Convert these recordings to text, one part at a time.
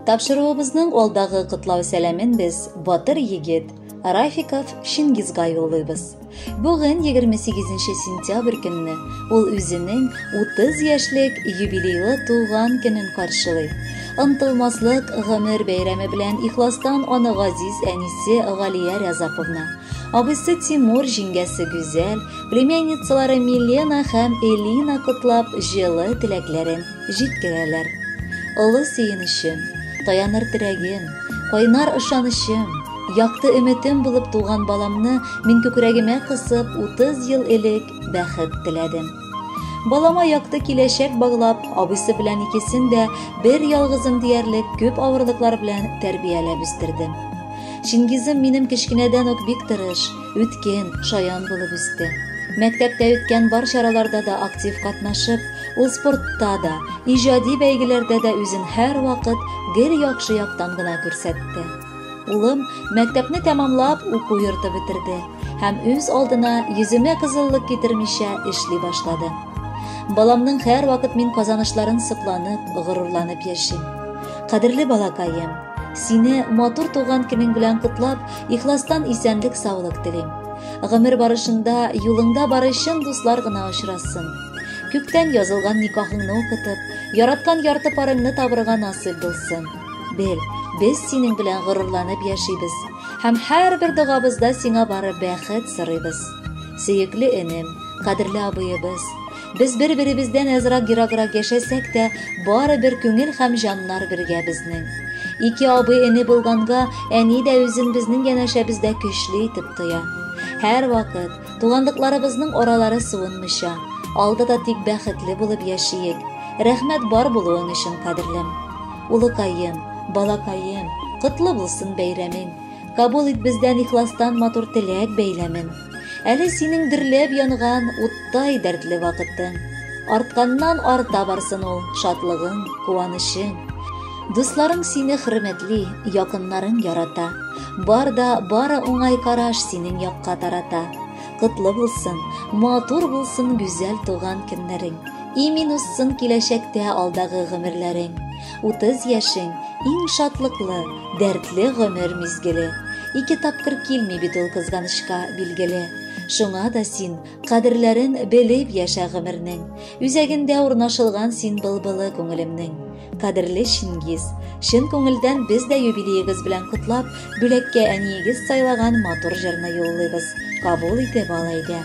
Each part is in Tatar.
Тапшыруыбызның алдагы котлау сәламен без батыр егет Рафиков Чингизга юллыйбыз. Бүген 28 сентябрь көнне ул үзенең 30 яшьлек юбилейлы туган көнен каршылый. Онтылмаслык гомер бәйрәме белән ихластан аны газиз әнисе Галия Рязаповна, абыйсы Тимур, җиңгәсе Гүзәл, племянницалары Милена һәм Элина котлап җылы теләкләрен җиткерәләр. Олы сөенечем, таяныр терәгем, кайнар ышанычым, якты өметем булып туган баламны мин күкрәгемә кысып 30 ел элек бәхет теләдем. Балама якты киләчәк баглап, абыйсы белән икесен дә бер ялгызым диярлек күп авырлыклар белән тәрбияләп үстердем. Чингизым минем кечкенәдән үк бик тырыш, үткен, шаян булып үсте. Мәктәптә үткән бар чараларда да актив катнашып, ул спортта да, иҗади бәйгеләрдә дә үзен һәрвакыт гел яхшы яктан гына күрсәтте. Улым мәктәпне тәмамлап уку йорты бетерде һәм үз алдына йөземә кызыллык китермичә эшли башлады. Баламның һәрвакыт мин казанышларын сокланып, горурланып яшим. Кадерле балакаем, сине матур туган көнең белән котлап, ихластан исәнлек-саулык телим. Гомер барышында юлыңда бары чын дуслар гына очрасын. Күктән язылган никахыңны укытып, яраткан ярты парыңны табырга насыйп булсын. Бел, без синең белән горурланып яшибез һәм һәрбер догабызда сиңа бары бәхет сорыйбыз. Сөекле энем, кадерле абыебыз, без бер-беребездән әзрәк ераграк яшәсәк тә, барыбер күңел һәм җаннар бергә безнең. Ике абый эне булганга, әни дә үзен безнең янәшәбездә көчле итеп тоя. Һәрвакыт туганлыкларыбызның аралары суынмыйча, алда да тик бәхетле булып яшиек. Рәхмәт бар булуың өчен, кадерлем. Улыкаем, балакаем, котлы булсын бәйрәмең. Кабул ит бездән ихластан матур теләк бәйләмен. Әле синең дөрләп янган уттай дәртле вакытың. Артканнан арта барсын ул шатлыгың, куанычың. Дусларың сине хөрмәтли, якыннарың ярата. Бар да бары уңай караш синең якка тарата. Котлы булсын, матур булсын гүзәл туган көннәрең. Имин узсын киләчәктә алдагы гомерләрең. 30 яшең иң шатлыклы, дәртле гомер мизгеле. Ике тапкыр килми бит ул кызганычка, билгеле. Шуңа да син кадерләрен белеп яшә гомернең. Үзәгендә урнашылган син былбылы күңелемнең. Кадерле Чингиз, чын күңелдән без дә юбилеегыз белән котлап, бүләккә әниегез сайлаган матур җырны юллыйбыз. Кабул итеп ал әйдә.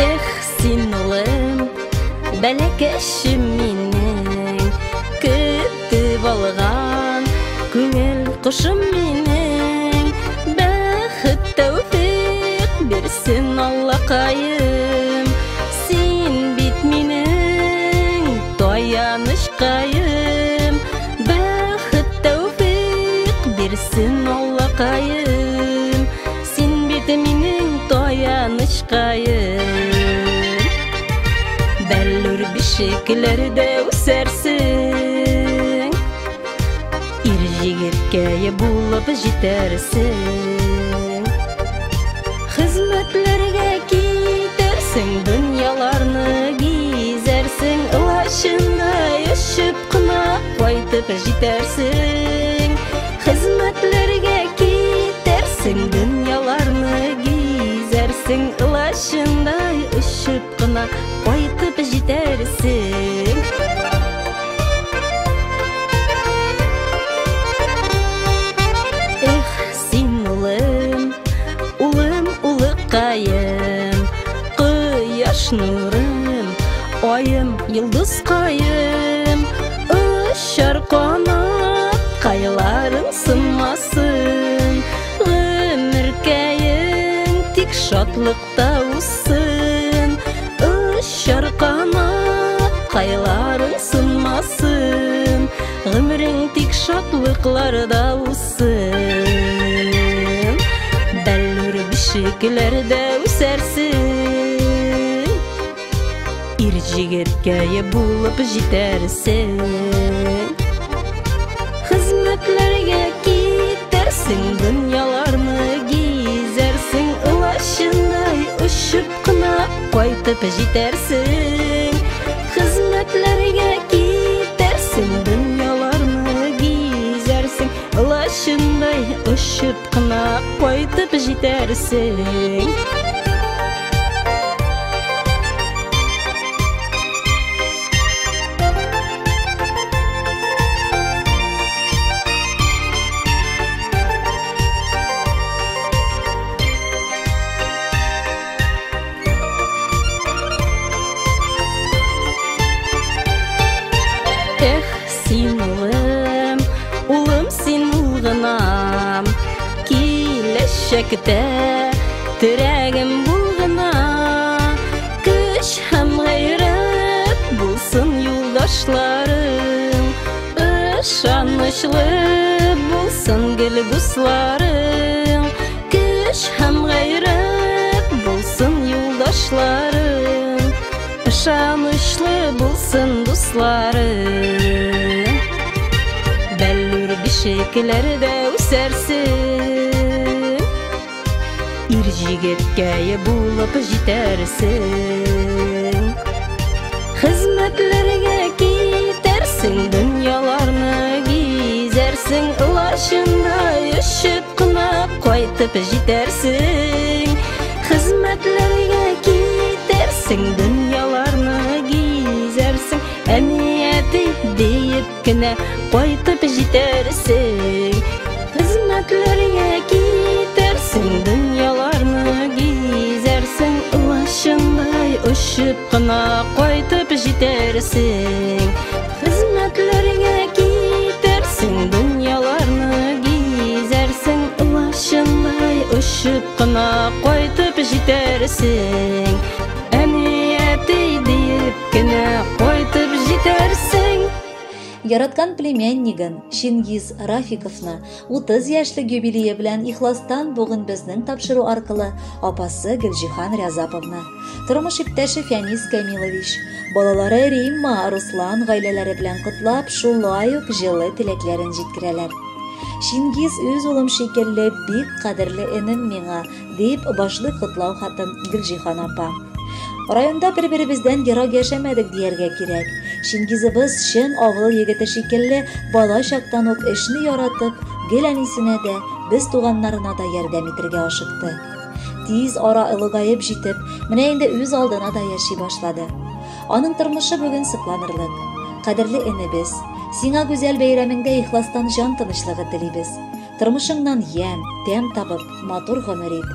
Эх, син улым, бәләкәчем минең, көтеп алган күңел кошым минең. Бәхет тәүфыйк бирсен Аллакаем, син бит минең таянычкаем. Бәхет тәүфыйк бирсен Аллакаем, син бит минең таянычкаем. Бәллүр бишекләрдә үсәрсең, ир җегеткәй булып җитәрсең. Хезмәтләргә китәрсең, дөньяларны гизәрсең, лачындай очып кына кайтып җитәрсең. Хезмәтләргә китәрсең, дөньяларны гизәрсең, лачындай очып кына кайтып җитәрсең. Эх, син улым, улым, улыкаем, кояш нурым, аем, йолдызкаем. Очар канат кайларың сынмасын, гомеркәең тик шатлыкта узсын. Очар канат кайларың сынмасын, гомерең тик шатлыкларда узсын. Бәллүр бишекләрдә үсәрсең, җегеткәе булып җитәрсең. Хезмәтләргә китәрсең, дөньяларны гизәрсең, лачындай очып кына кайтып җитәрсең. Хезмәтләргә китәрсең, дөньяларны гизәрсең, лачындай очып кына кайтып җитәрсең. Эх, син улым, улым син булгынам, киләчәктә терәгем булгына, көч һәм гайрәт булсын юлдашларың, ышанычлы булсын гел дусларың, көч һәм гайрәт булсын юлдашларың, ышанычлы булсын дусларың. Бәллүр бишекләрдә үсәрсең, ир җегеткәе булып җитәрсең. Хезмәтләргә китәрсең, дөньяларны гизәрсең, лачындай очып кына кайтып җитәрсең. Хезмәтләргә китәрсең, дөньяларны гизәрсең, әни-әти диеп кенә кайтып җитәрсең. Хезмәтләргә китәрсең, дөньяларны гизәрсең, лачындай очып кына кайтып җитәрсең. Хезмәтләргә китәрсең, дөньяларны гизәрсең, лачындай очып кына кайтып җитәрсең. Әни-әти диеп кенә кайтып җитәрсең. Яраткан племяннигын Чингиз Рафиковны 30 яшьлек юбилее белән ихластан бүген безнең тапшыру аркылы апасы Гөлҗиһан Рязаповна, тормыш иптәше Фәнис Камилович, балалары Римма, Руслан гаиләләре белән котлап, шулай ук җылы теләкләрен җиткерәләр. Чингиз үз улым шикелле бик кадерле энем миңа, дип башлый котлау хатын Гөлҗиһан апа. Районда бер-беребездән ерак яшәмәдек дияргә кирәк. Чингизыбыз чын авыл егете шикелле бала чактан ук эшне яратып, гел әнисенә дә, без туганнарына да ярдәм итәргә ашыкты. Тиз ара олыгаеп җитеп, менә инде үз алдына да яши башлады. Аның тормышы бүген сокланырлык. Кадерле энебез, сиңа гүзәл бәйрәмеңдә ихластан җан тынычлыгы телибез. Тормышыңнан ямь, тәм табып, матур гомер ит.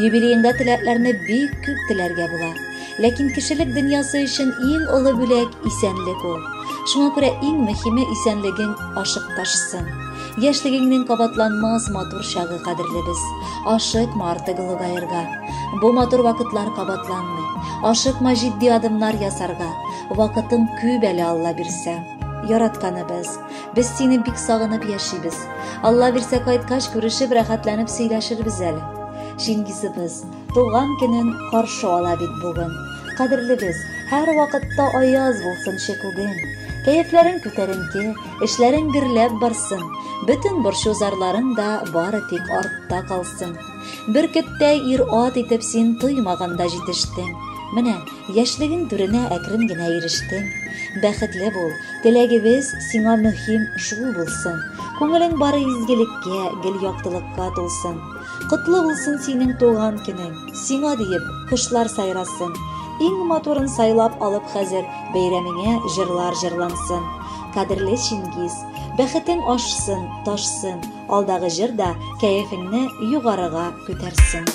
Юбилееңда теләкләрне бик күп теләргә була. Ләкин кешелек дөньясы өчен иң олы бүләк исәнлек ул. Шуңа күрә иң мөһиме исәнлегең ашып ташсын. Яшьлегеңнең кабатланмас матур чагы кадерлебез. Ашыкма артык олыгаерга. Бу матур вакытлар кабатланмый. Ашыкма җитди адымнар ясарга. Вакытың күп әле, Алла бирсә. Яратканыбыз, без сине бик сагынып яшибез. Алла бирсә кайткач күрешеп рәхәтләнеп сөйләшербез әле. Чингизыбыз туган көнен каршы ала бит бүген. Кадерлебез, һәр вакытта аяз булсынчы күген. Кәефләрең күтәренке, эшләрең гөрләп барсын. Бөтен борчу зарларың да бары тик артта калсын. Бөркеттәй ир-ат итеп син тоймаганда җитештең. Менә яшьлегең түренә әкрен генә ирештең. Бәхетле бул, теләгебез сиңа мөһим шул булсын. Күңелең бары изгелеккә, гел яктылыкка тулсын. Котлы булсын синең туган көнең, сиңа диеп кошлар сайрасын. Иң матурын сайлап алып хәзер бәйрәмеңә җырлар җырлансын. Кадерле Чингиз, бәхетең ашсын, ташсын, алдагы җыр да кәефеңне югарыга күтәрсен.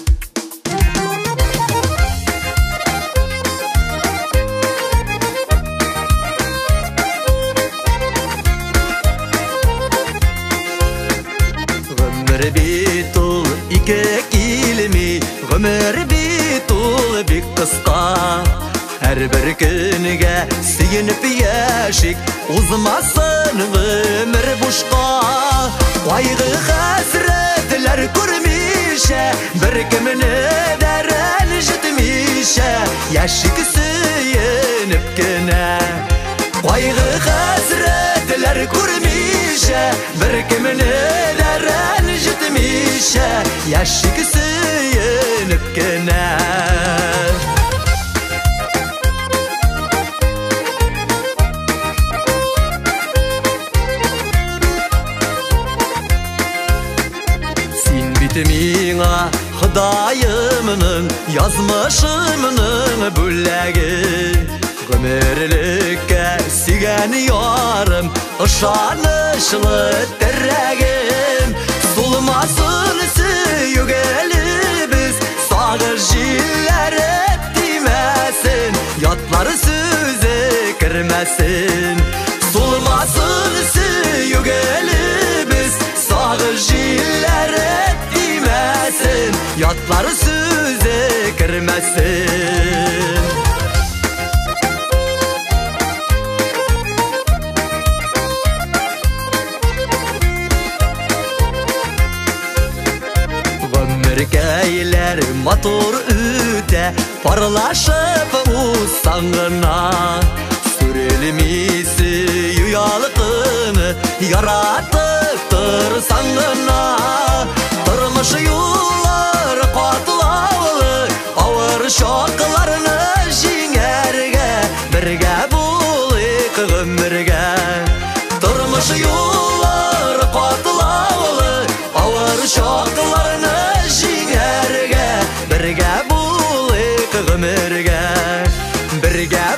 Гомер бит ул ике килми, гомер бит ул бик кыска. Һәрбер көнгә сөенеп яшик, узмасын гомер бушка. Кайгы хәсрәтләр күрмичә, беркемне дә рәнҗетмичә, яшик сөенеп кенә. көлмичә, беркемне дә рәнҗетмичә, яшик сөенеп кенә. Син бит миңа Ходаемның, язмышымның бүләге. Гомерлеккә сөйгән ярым, ышанычлы терәгем. Сулмасын сөю гөлебез, сагыш җилләре тимәсен, ятлар сүзе кермәсен. Сулмасын сөю гөлебез, сагыш җилләре тимәсен, ятлар сүзе кермәсен. Гомеркәйләр матур үтә, парлашып узсаң гына. Сүрелми сөю ялкыны, яратып торсаң гына. Тормыш юллары катлаулы, авыр чакларны җиңәргә, бергә булыйк гомергә. Тормыш юллары катлаулы, авыр чакларны җиңәргә, бергә булыйк гомергә. Бергә